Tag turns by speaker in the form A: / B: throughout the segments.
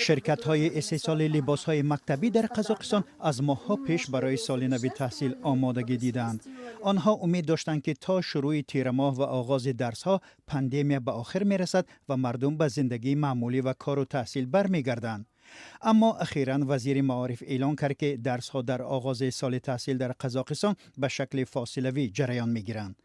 A: Ширкатҳои истеҳсоли либосҳои мактабӣ дар Қазоқистон аз моҳҳо пеш барои соли нави таҳсил омодагӣ диданд. Онҳо умед доштанд, ки то шурӯи тирамоҳ ва оғози дарсҳо пандемия ба охир мерасад ва мардум ба зиндагии маъмулӣ ва кору таҳсил бармегарданд. Аммо ахиран вазири маориф эълон кард, ки дарсҳо дар оғози соли таҳсил дар Қазоқистон ба шакли фосилавӣ ҷараён мегиранд.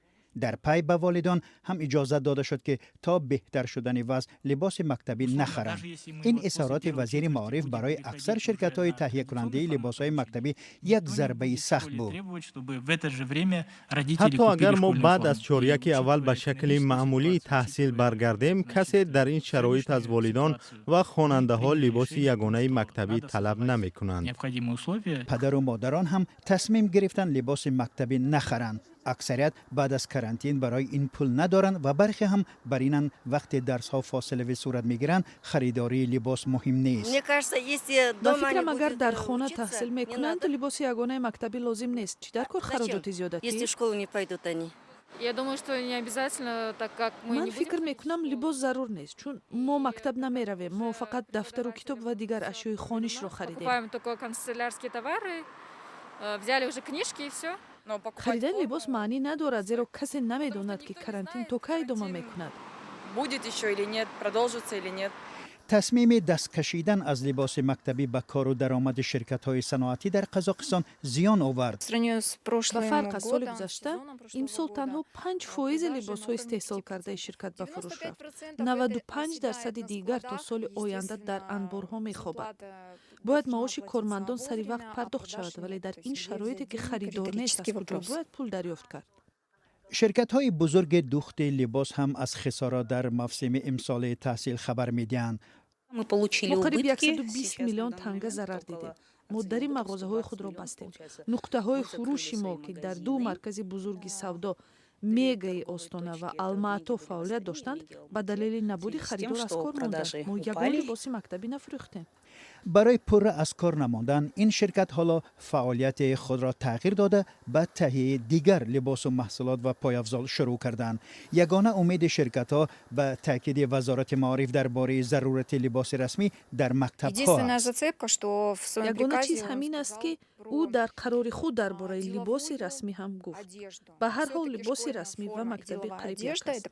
A: Дар пай ба волидон ҳам иҷозат дода шуд, ки то беҳтар шудани вазъ либоси мактабӣ нахаранд. Ин изҳороти вазири маориф барои аксар ширкатҳои таҳиякунандаи либосҳои мактабӣ як зарбаи сахт буд.
B: Ҳатто агар мо баъд аз чоряки аввал ба шакли маъмулии таҳсил баргардем, касе дар ин шароит аз волидон ва хонандаҳо либоси ягонаи мактабӣ талаб намекунанд.
A: Падару модарон ҳам тасмим гирифтанд либоси мактабӣ нахаранд. Аксарият баъд аз карантин барои ин пул надоранд ва бархе ҳам бар инанд, вақте дарсҳо фосилавӣ сурат мегиранд, харидории либос муҳим нест.
C: Ба фикрам, агар дар хона таҳсил мекунанд, либоси ягонаи мактабӣ лозим нест. Чӣ дар кор хароҷоти зиёдатӣ? Ман фикр мекунам, либос зарур нест, чун мо мактаб намеравем. Мо фақат дафтару китоб ва дигар ашёи хонишро харидем.
D: Взяли уже книжки и все.
C: Харидани либос маънӣ надорад, зеро касе намедонад, ки карантин то кай идома мекунад.
E: Будет еще или нет, продолжится или нет.
A: Тасмими даст кашидан аз либоси мактабӣ ба кору даромади ширкатҳои саноатӣ дар Қазоқистон зиён овард.
C: Ба фарқ аз соли гузашта, имсол танҳо 5 фоизи либосҳои истеҳсолкардаи ширкат ба фурӯш рафт. 95 дарсади дигар то соли оянда дар анборҳо мехобад. Бояд маоши кормандон сари вақт пардохт шавад, вале дар ин шароите, ки харидор нест, аз куҷо бояд пул дарёфт кард?
A: Ширкатҳои бузурги духти либос ҳам аз хисорот дар мавсими имсолаи таҳсил хабар медиҳанд.
C: Мо қариб 120 миллион танга зарар дидем. Мо дари мағозаҳои худро бастем. Нуқтаҳои фурӯши мо, ки дар ду маркази бузурги савдо, Мегаи Остона ва Алмаато, фаъолият доштанд, ба далели набуди харидор аз кор монданд. Мо ягон либоси мактабӣ нафурӯхтем.
A: Барои пурра аз кор намондан, ин ширкат ҳоло фаъолияти худро тағйир дода, ба таҳияи дигар либосу маҳсулот ва пойафзол шурӯъ карданд. Ягона умеди ширкатҳо, ба таъкиди Вазорати маориф дар бораи зарурати либоси расмӣ дар мактабҳо аст.
C: Ягона чиз ҳамин аст, ки ӯ дар қарори худ дар бораи либоси расмӣ ҳам гуфт. Ба ҳар ҳол, либоси расмӣ ва мактабӣ қариб як аст.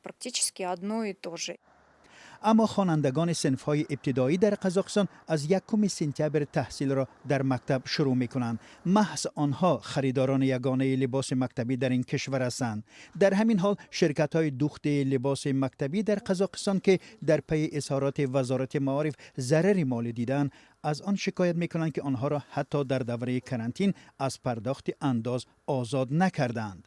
A: Аммо хонандагони синфҳои ибтидоӣ дар Қазоқистон аз 1 сентябр таҳсилро дар мактаб шурӯъ мекунанд. Маҳз онҳо харидорони ягонаи либоси мактабӣ дар ин кишвар ҳастанд. Дар ҳамин ҳол, ширкатҳои духти либоси мактабӣ дар Қазоқистон, ки дар пайи изҳороти Вазорати маориф зарари молӣ дидаанд, аз он шикоят мекунанд, ки онҳоро ҳатто дар давраи карантин аз пардохти андоз озод накардаанд.